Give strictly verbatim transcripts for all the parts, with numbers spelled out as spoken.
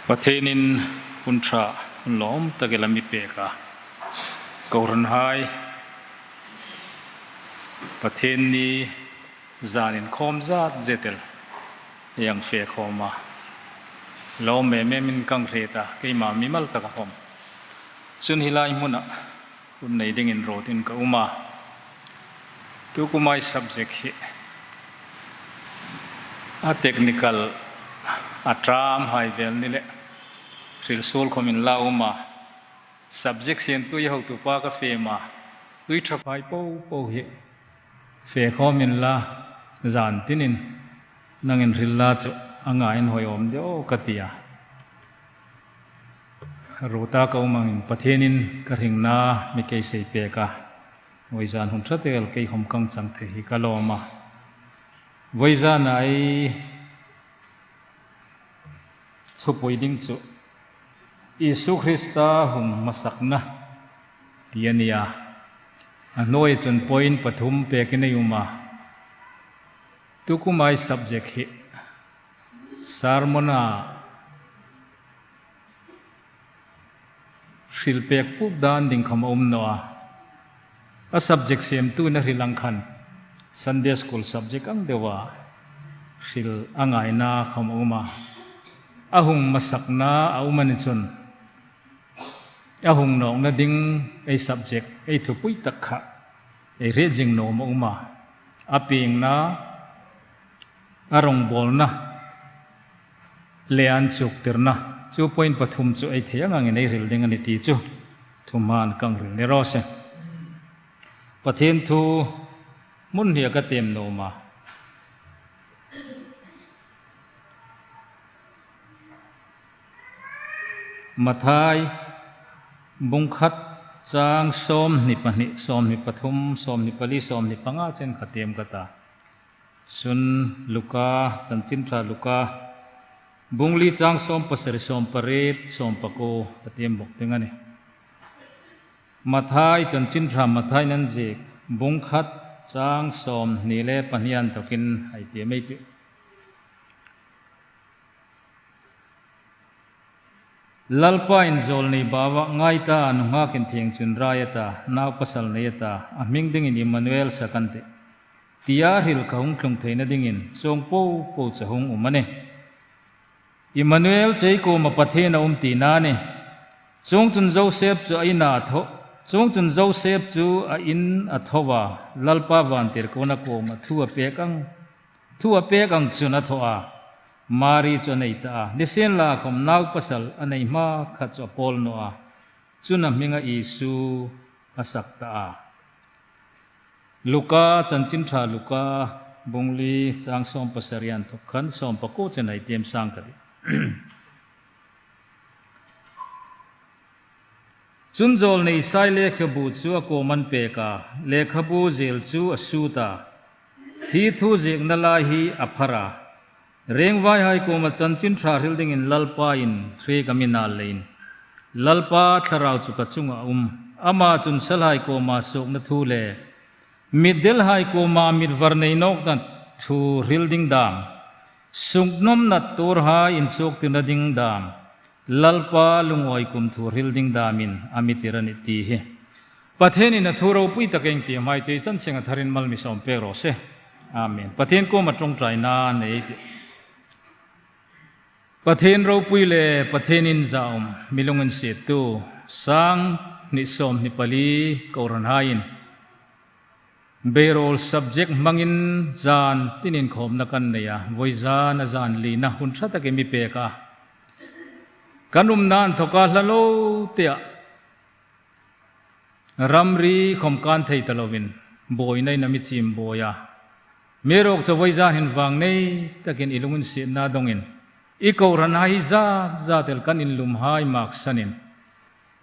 Pathienin hun ṭha hun lawm tak el a mi pek a. Kohranhai, Pathienni zan inkhawm zat zet el ei hang fe khawm a. Lawm em emin ka hriet a, keima mimal taka khawm. Chun hi lai hmuna hun nei dingin ruotin ka um a. Tukum ei subject hi a technical, a ṭhahai vel ni leh hril suol khawmin la um a. Subject siemtu ei hotupa ka fem a. Tui ṭhaphai po po hi fe khawmin la, zan tinin nangin hril la chu a ngai inhawi awm deu ka ti a. Ruota ka um angin Pathienin ka hringna mi kei sei pek a. Vawizan hun ṭha tak el kei khawm ka chang thei hi ka lawm a. Vawizan ei thupui ding chu Isu Krista hung hmasakna ti a ni a. A hnuoi chun point pathum pekin ei um a. Tukum ei subject hi sermon-a hril pek puk dan ding khawm a um naw a. A subject siemtu'n a hril ang khan Sunday school subject ang deua hril a ngaina khawm a um a. A hung hmasakna a um a ni chun, a hung nawkna ding ei subject, ei thupui tak kha ei hriet zing nuom a um a. A piengna, a rawngbawlna le an chuktirna, chu point pathum chu ei thei ang angin ei hril ding a nih ti chu thuhmain ka hril ni raw se. Pathien thu hmun hnia ka tiem nuom a. Mathai bung khat chang sawmhni pahni, sawmhni pathum, sawmhni pali, sawmhni panga chen kha tiem ka ta. Chun Luka, Chanchin Ṭha Luka, bung li chang sawm pasari, sawm pariet, sawm pakuo ka tiem bawk ding a nih. Mathai, Chanchin Ṭha Mathai'n a ziek, bung khat chang sawmhni le pahni inthawkin hei tiem ei tih. Lalpa'n zawlnei baua, "Ngai ta, nunghakin thiengchun rai a ta, nau pasal nei a ta, a hming dingin Immanuel sak an tih," tia hril kha hung tlung theina dingin chuong po po chu a hung um a nih. Immanuel chu ei kuoma Pathien a um tina a nih. Chuongchun Joseph chu a ina a thaw, chuongchun Joseph chu a ina a thaw a, Lalpa vantirko'n a kuoma thu a pek ang, thu a pek ang chun a thaw a, Mari chu a nei ta a. Nisienlakhawm nau pasal a nei hmakhat chu a pawl naw a, chun a hminga Isu a sak ta a. Luka, Chanchin Ṭha Luka, bung li chang sawm pasari inthawk khan sawm pakuo chen hei tiem sang ka tih. Chun zawlnei Isai lekhabu chu a kuomah an pek a, lekhabu zel chu a sut a, hi thu ziekna lai hi a phar a, rengvaihai kuoma Chanchin Ṭha hril dingin Lalpa'n hriek a mi nal leiin, Lalpa thlarau chu ka chunga a um, ama chun salhai kuoma suokna thu le mitdelhai kuoma mitvar nei nawkna thu hril ding dam, suknawmna tuorhai insuoktirna ding dam, Lalpa lungawi kum thu hril ding damin a mi tir a nih ti hi Pathienin a thu ropui tak ei tiem hai chu ei chan senga tharin mal mi sawm pek raw se. Amen. Pathien kuoma ṭawngṭaina nei ei tih. Pathien ropui le Pathien inzaum, mi lunginsiettu, sanghni sawmhni pali kohranhaiin beirol subject hmangin zan tinin inkhawmna kan nei a, vawizan a zan lina hun ṭha tak ei mi pek a. Kan umna inthawka hla lo tea ramri khawm kan thei ta loin buoinain a mi chim buoi a. Amiruokchu vawizan hin vangnei takin i lunginsietna dongin i kohranhai zat zat el kan inlumhai maksanin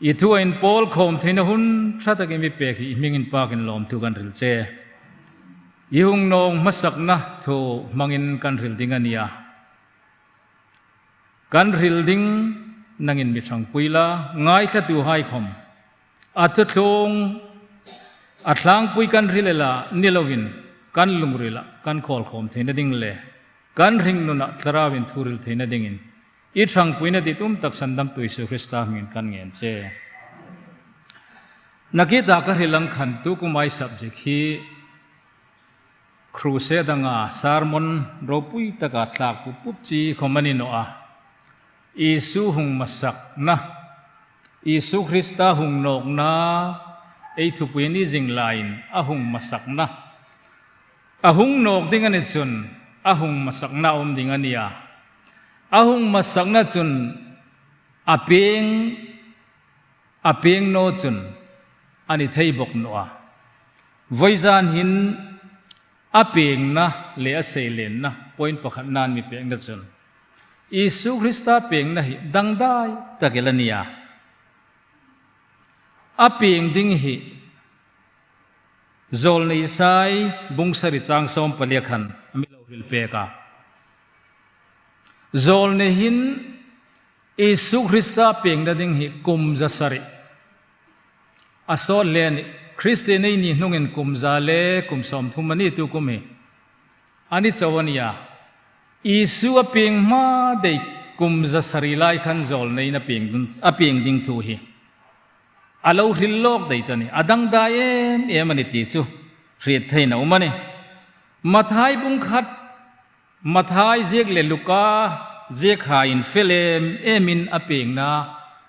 i thu a inpawl khawm theina hun ṭha tak ei mi pek hi i hming inpakin lawmthu kan hril che. I hung nawk hmasakna thu hmangin kan hril ding a nih a. Kan hril ding nangin mi ṭhangpui la, ngaithlatuhai khawm a thuthlung, a thlangpui kan hril ela ni loin kan lungrila kan khawl khawm theina ding le kan hringnuna thlarauin thu hril theina dingin I ṭhangpuina ditum tak sandamtu Isu Krista hmingin kan ngen che. Nakie ta ka hril ang khan tu kum ei subject hi crusade anga sermon ropui taka tlak pup pup chi khom a ni naw a. Isu hung masakna, Isu Krista hung nawkna, ei thupui ni zing laiin a hung masakna. A hung nawk ding a ni chun, a hung masakna a um ding a nih a. A hung masakna chun a peng, a peng naw chun a ni thei bawk naw a. Vawizan hin a pengna le a seilenna point pakhatna mi pekna chun Isu Krista pengna hi dangdai tak el a nih a. A peng ding hi Zawlnei Isai bung sari chang sawm pali khan a mi lo hril pek a. Zawlnei hin Isu Krista pengna ding hi kum za sari a sawt le a nih. Kristien ei ni hnungin kum za le kum sawmthum a ni tu kum hi a ni chau a nih a. Isu a peng hma dei kum za sari lai khan zawlneiin a peng ding, a peng ding thu hi a lo hril lawk dei ta a nih. A dangdai em em a nih ti chu hriet theiin a um a nih. Mathai bung khat, Mathai ziek le Luka ziek haiin fel em emin a pengna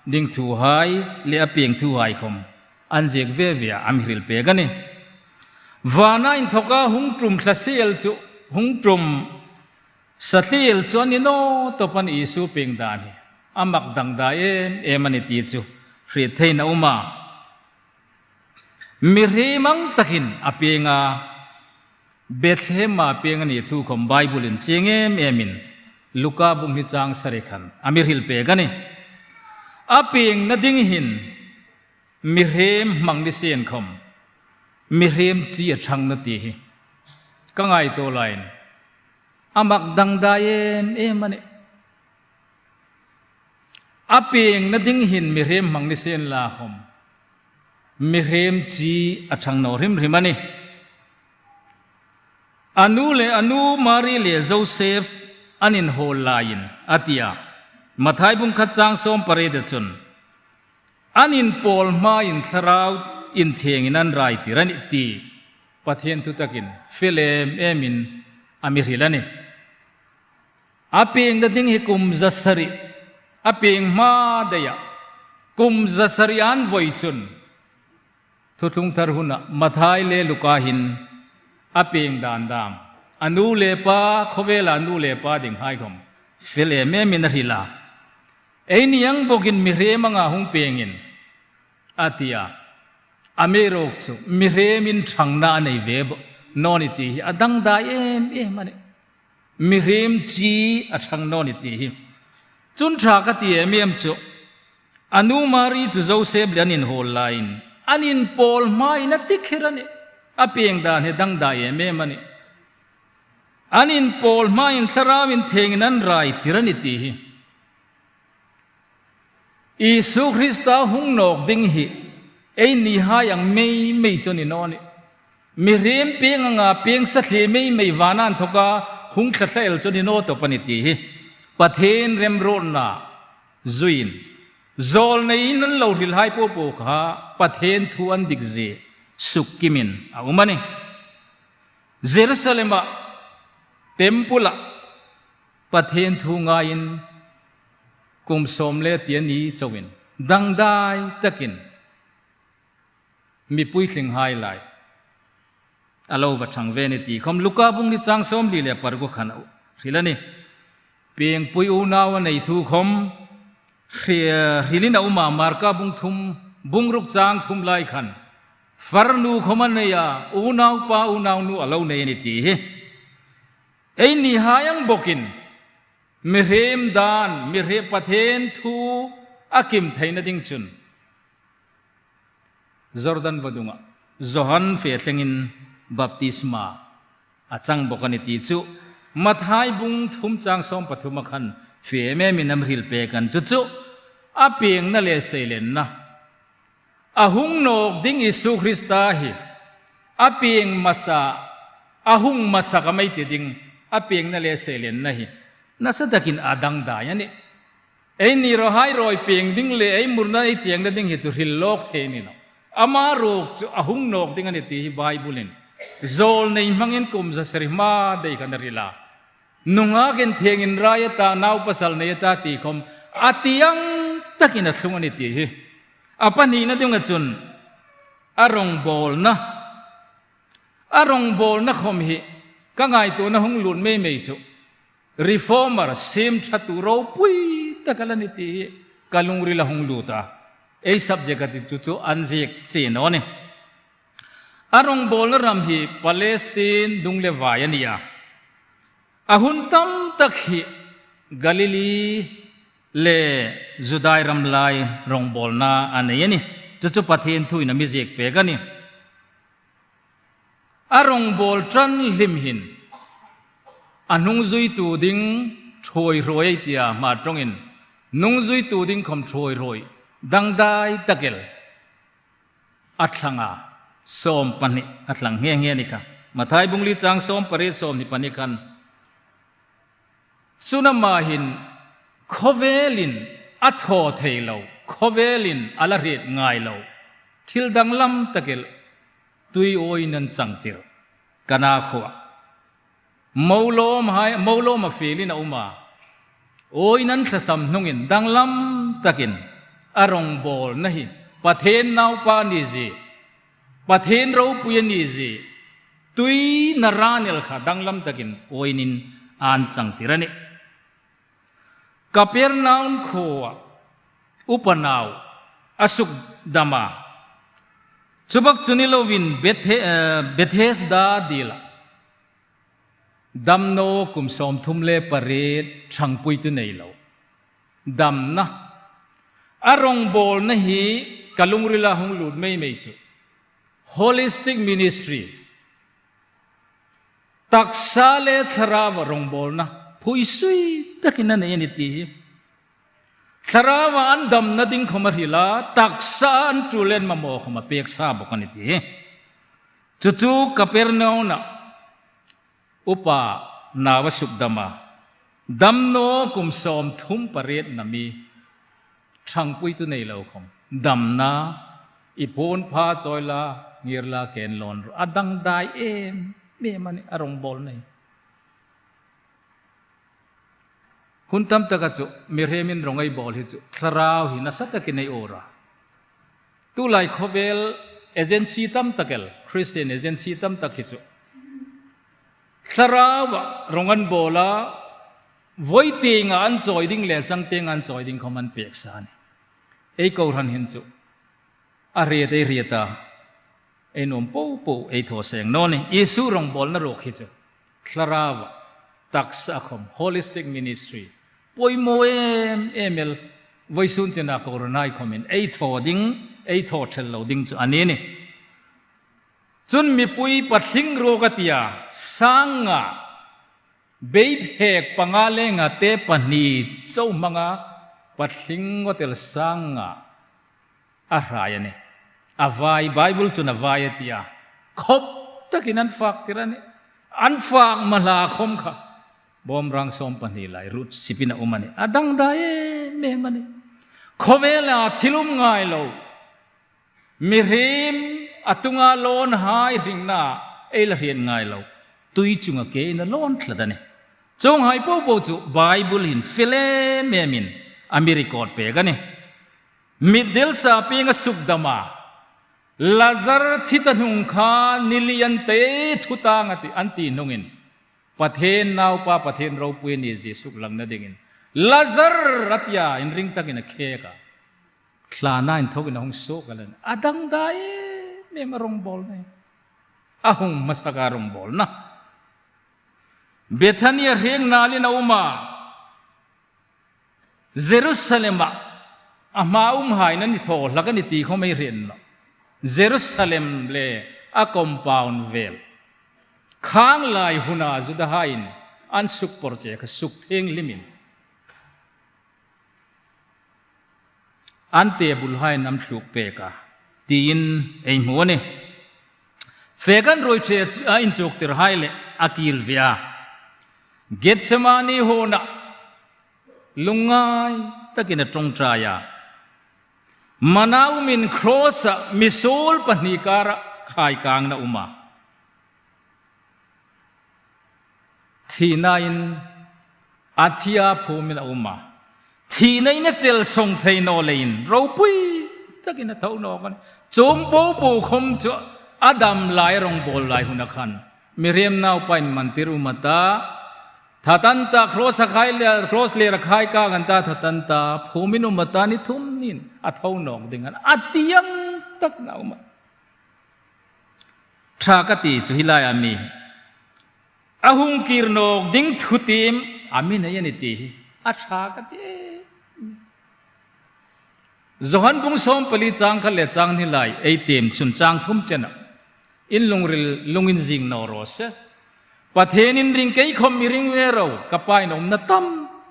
ding thuhai le a peng thuhai khom an ziek ve ve a, a mi hril pek a nih. Vana inthoka hung ṭum thlasel chu, hung ṭum satliel chu a ni naw tawp a nih Isu peng dan hi. A mak dangdai em em a nih ti chu hriet theiin a um a. Mihriem ang takin a peng a, Bethlehem-a peng a ni thu khom Bible-in chieng em emin Luka bung hni chang sari khan a mi hril pek a nih. A pengna ding hin mihriem hmang ni sien khom, mihriem chi a ṭhang naw ti hi ka ngaituo laiin a mak dangdai em em a nih. A pengna ding hin mihriem hmang ni sien la khom, mihriem chi a ṭhang naw hrim hrim a nih. A nu le, a nu Mari le Joseph an inhawl laiin a ti a. Mathai bung khat chang sawm pariet chun, an inpawl hmain Thlarau Inthiengin an rai tir a nih ti Pathien thu takin fel em emin a mi hril a nih. A pengna ding hi kum za sari, a peng hma deia kum za sari an voi chun Thuthlung Thar huna Mathai le Luka hin a peng dan dam, a nu le pa, khawvela nu le pa dinghai khom fel em emin a hril a. Eini ang bawkin mihriem anga hung pengin a ti a. Amiruokchu mihriemin ṭhangna a nei ve bawk naw ni ti hi a dangdai em em a nih. Mihriem chi a ṭhang naw ni ti hi. Chun ṭha ka ti em em chu, a nu Mari chu Joseph le an inhawl laiin an inpawl hmain a ti kher a nih. A peng dan hi dangdai em em a nih. An inpawl hmain Thlarau Inthiengin an rai tir a nih ti hi. Isu Krista hung nawk ding hi einihai ang mei mei chu a ni naw nih. Mihriem peng anga peng satliel mei mei vana inthoka hung thla thla el chu a ni naw tawp a nih ti hi Pathien remruotna zuiin, zawlneiin an lo hrilhai po po kha Pathien thu an dik zie sukkimin a um a nih. Jerusalem-a, temple-a Pathien thu ngaiin kum sawm le ti a ni chauin dangdai takin mi puitlinghai lai a lo va ṭhang ve a nih ti khom Luka bung hni chang sawmli le paruk khan a hril a nih. Pengpui unau a nei thu khom hri-, hrilin a um a, Marka bung thum, bung ruk chang thum lai khan farnu khom a nei a, unaupa unaunu a lo nei a nih ti hi. Einihai ang bawkin mihriem dan, mihriem Pathien thu a kim theina ding chun Jordan vadunga Johan fe thlengin baptisma a chang bawk a nih ti chu Mathai bung thum chang sawm pathum-a khan fe em emin a mi hril pek a nih. Chu chu a pengna le seilenna. A hung nawk ding Isu Krista hi a peng hmasa, a hung hmasa ka mei ti ding a pengna le seilenna hi nasa takin a dangdai a nih. Eini ruolhai rawi peng ding le ei murna ei chengna ding hi chu hril lawk thei ni naw. Ama ruok chu a hung nawk ding a nih ti hi Bible-in, zawlnei hmangin kum zasari hma dai khan a hril a. Nunghak inthieng inrai a ta, nau pasal nei a ta ti khawm a ti ang takin a thlung a nih ti hi. A pahnina dinga chun a rawngbawlna, a rawngbawlna khawm hi ka ngaituona hung lut mei mei chu reformer, siemṭhatu ropui tak a la nih ti hi ka lungrila hung lut a. Ei subject a chu chu chu an ziek che naw nih. A rawngbawlna ram hi Palestine dung le vai a ni a. A hun tam tak hi Galilee le Judai ram lai rawngbawlna a nei a nih. Chu chu Pathien thuin a mi ziek pek a nih. A rawngbawl ṭan hlim hin a hnungzuitu ding ṭhuoi hruoi ei tia hma ṭawngin, hnungzuitu ding khawm ṭhuoi hruoi dangdai tak el a thlang a, sawm pahni a thlang nghe nghe ni kha. Mathai bung li chang sawm pariet sawmhni pahni khan. Chun ama hin khawvelin a thaw thei lo, khawvelin a la hriet ngai lo thil danglam tak el tui awiin an changtir. Kana khuoa mo lawmhai, mo lawma fielin a um a. Awiin an thlasam hnungin danglam takin a rawngbawlna hi Pathien naupa ni zie, Pathien ropui a ni zie, tui naran el kha danglam takin awiin an changtir a nih. Kapernaum khuoa upa nau a suk dam a. Chu bak chu ni lovin Bethe-, eh, Bethesda dila damnaw kum sawmthum le pariet ṭhangpuitu nei lo damna. A rawngbawlna hi ka lungrila hung lut mei mei chu holistic ministry, taksa le thlarauva rawngbawlna phuisui takin a nei a nih ti hi. Thlarauva an damna ding khawm a hril a, taksa an tul le an mamaw khawm a pek sa bawk a nih ti hi. Chu chu Kapernaum-a upa nau a suk dam a. Damnaw kum sawmthum pariet na mi ṭhangpuitu nei lo khawm damna, i puon pha chawi la, ngir la, ken lawn rawh, a dangdai em em a nih a rawngbawlna hi. Hun tam taka chu mihriemin rawng ei bawl hi chu thlarau hi nasa takin ei awr a. Tulai khawvel agency tam tak el, Christian agency tam tak hi chu thlarauva rawng an bawl a, voi tienga an chawi ding le chang tienga an chawi ding khawm an pek sa a nih. Ei kohran hin chu a hriet ei hriet a, ei nuom po po ei thaw seng naw nih. Isu rawngbawlna ruok hi chu thlarauva, taksa khawm, holistic ministry, poimaw em em el, vawisun chena kohranhai khawmin ei thaw ding, ei thaw thel lo ding chu a ni nih. Chun mipui patling ruok a tia, sang nga, beiphek panga le nga te pahni chau hmanga patling ngawt el sang nga a hrai a nih. A vai, Bible chun a vai a tia. Khawp takin an fak tir a nih. An fak ma hla khawm kha bawmrang sawm pahni lai rut sipin a um a nih. A dangdai em em a nih. Khawvela thil um ngai lo, mihriem a tunga lawnhai hringna ei la hriet ngai lo, tui chunga kein a lawn tlat a nih. Chuonghai po po chu Bible hin fel em emin a mi record pek a nih. Mitdelsa pienga suk dam a, Lazar thi ta hnung kha ni li an tei thutang a tih, an ti hnungin Pathien naupa, Pathien ropui ni zie suk langna dingin Lazar a tia inring takin a khek a. Thlana inthawkin a hung suok a la nih. A dangdai em em a rawngbawlna hi. A hung hmasaka rawngbawlna. Bethania hriek nalin a um a. Jerusalema a hma umhai an thaw hlak a nih ti khawm ei hriet naw. Jerusalem le a compound vel, khang lai huna Judahaiin an suk por che kha suk thienghlimin an table-hai an thluk pek a, tiin ei hmu a nih. Fek an ruoi che a inchuktirhai le a kil ve a. Gethsemane huona lungngai takin a ṭawngṭai a. Mana umin cross-a misuol pahni kara khaikangna um a. Thinain a thi a, phumin a um a. Thinain a chel sawng thei naw leiin ropui takin a tho nawk a nih. Chuong po po khom chu a dam lai, a rawngbawl lai huna khan Miriam naupain mantir um a ta, that an ta, cross-a khai le, cross-a khaikang an ta, that an ta, phumin um a ta, ni thum niin a tho nawk ding a nih, a ti ang takna um a. Ṭha ka ti chu hi lai a mi a hung kir nawk ding thutiem a mi nei a nih ti hi a ṭha ka ti. Johan bung sawm pali chang khat le chang hni lai ei tiem chun chang thum chena in lungril lungin zing naw raw se. Pathienin ring, kei khom mi ring ve ro, ka Pain a umna tam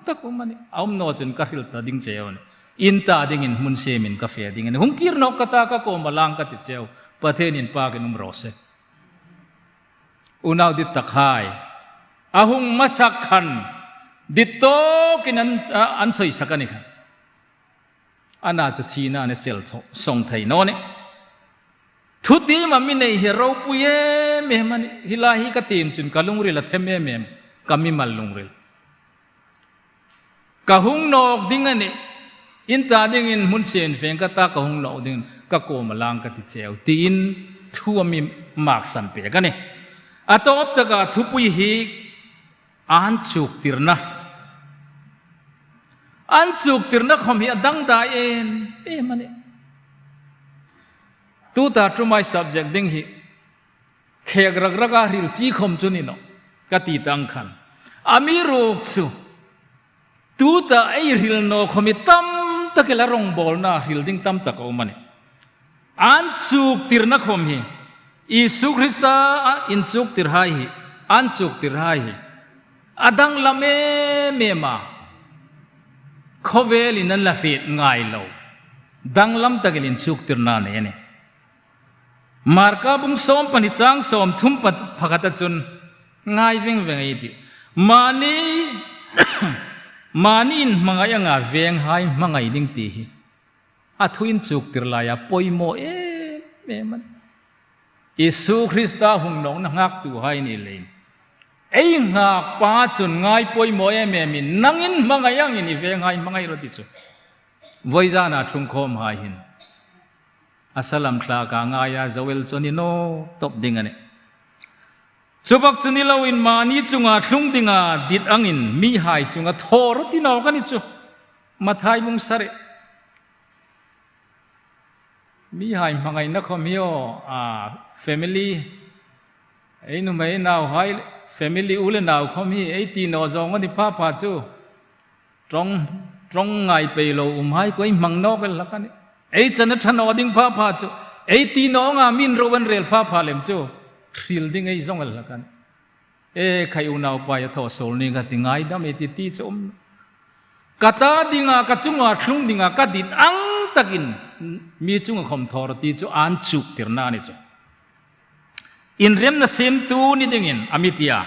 tak um a nih. A um naw chun ka hril ta ding cheu a nih. In ta dingin hmun siemin ka fe ding a nih. Hung kir nawk ka ta, ka kuoma lang ka ti cheu. Pathienin pakin um raw se. Unau dittakhai, a hung hmasak khan dittawkin an, a, an sawisak a ni kha. Ana chu thinain a chel tho, sawng thei naw nih. Thutiem a mi nei hi ropui em em a nih. Hi lai hi ka tiem chun ka lungril a them em em, ka mimal lungril. Ka hung nawk ding a nih. In ta dingin hmun siemin fe ka ta, ka hung nawk ding, ka kuoma lang ka ti cheu, tiin thu a mi maksan pek a nih. A tawp taka thupui hi an chuktirna. An chuktirna khom hi a dangdai em em a nih. Tuta ṭum ei subject ding hi khek rak raka hril chi khom chu ni naw ka ti tang khan. Amiruokchu tuta ei hril naw khom hi tam tak el a rawngbawlna hril ding tam tak a um a nih. An chuktirna khom hi, Isu Krista a inchuktirhai hi, an chuktirhai hi a danglam em em a, khawvelin an la hriet ngai lo, danglam tak el inchuktirna nei a nih. Marka bung sawm pahni chang sawmthum pa-, pakhata chun ngai veng veng ei tih. Mani, mani inhmangai anga venghai hmangai ding ti hi a thu inchuktir laia poimaw em em a nih. Isu Krista hung nawkna nghaktuhai ni leiin ei nghakpa chun ngai poimaw em emin, nangin hmangai angin i venghai hmangai rawh ti chu vawizana ṭhungkhawmhai hin a salam thlaka ngaia Joel chu ni naw tawp ding a nih. Chubak chu ni loin mani chunga thlung dinga dit angin mihai chunga thaw rawh ti nawk a ni chu. Mathai bung sari. Mihai hmangaina khom hi aw, a, family, ei nuhmei nauhai, family u le nau khom hi ei ti naw zawng a ni pha pha chu. Ṭawng, ṭawng ngai pei lo umhai kha ei hmang nawk el hlak a nih. Ei chang a ṭha naw ding pha pha chu, ei ti naw anga mi'n ro an rel pha pha lem chu hril ding ei zawng el hlak a nih. E khai, unaupa, a thaw suol ni ka ti, ngaidam ei ti ti chu um. Ka ta dinga, ka chunga thlung dinga ka dit ang takin mi chunga khom thaw rawh ti chu an chuktirna a ni chu. Inremna siemtu ni dingin a mi ti a.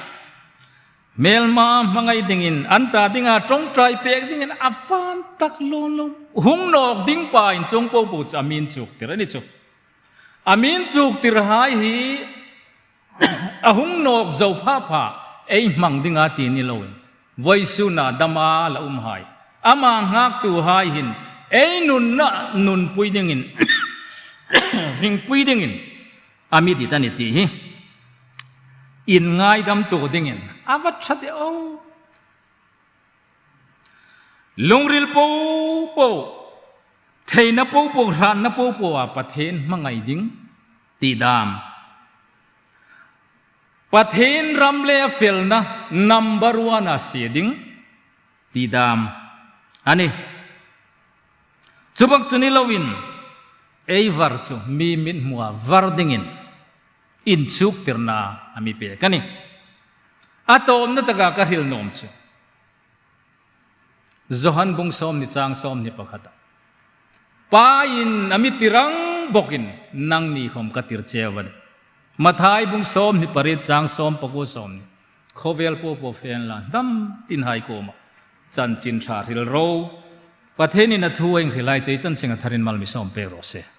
Hmelma hmangai dingin, an ta dinga ṭawngṭai pek dingin a van tak lawn lawn hung nawk ding pain chuong po po chu a mi inchuktir a ni chu. A mi inchuktirhai hi a hung nawk zo pha pha ei hmang dinga ti ni loin, vawisuna dama la umhai, ama nghaktuhai hin ei nunna nunpui dingin, hringpui dingin a mi dit a nih ti hi inngaidamtu dingin a va ṭha de aw. Lungril po po, theina po po, hratna po po a Pathien hmangai ding ti dam. Pathien ram le a felna number one a sie ding ti dam a nih. Chubak chu ni loin, ei var chu mi mithmua var dingin inchuktirna a mi pek a nih. A tawpna taka ka hril nuom chu Johan bung sawmhni chang sawmhni pakhata, Pain a mi tirang bawkin nangni khom ka tir cheu a nih. Mathai bung sawmhni pariet chang sawm pakuo sawmhni. Khawvel po po fe inla, hnam tinhai kuoma chanchin ṭha hril ro. Pathienin a thu a inhril hai chu ei chanchin a tharin mal mi sâwm pêk raw se.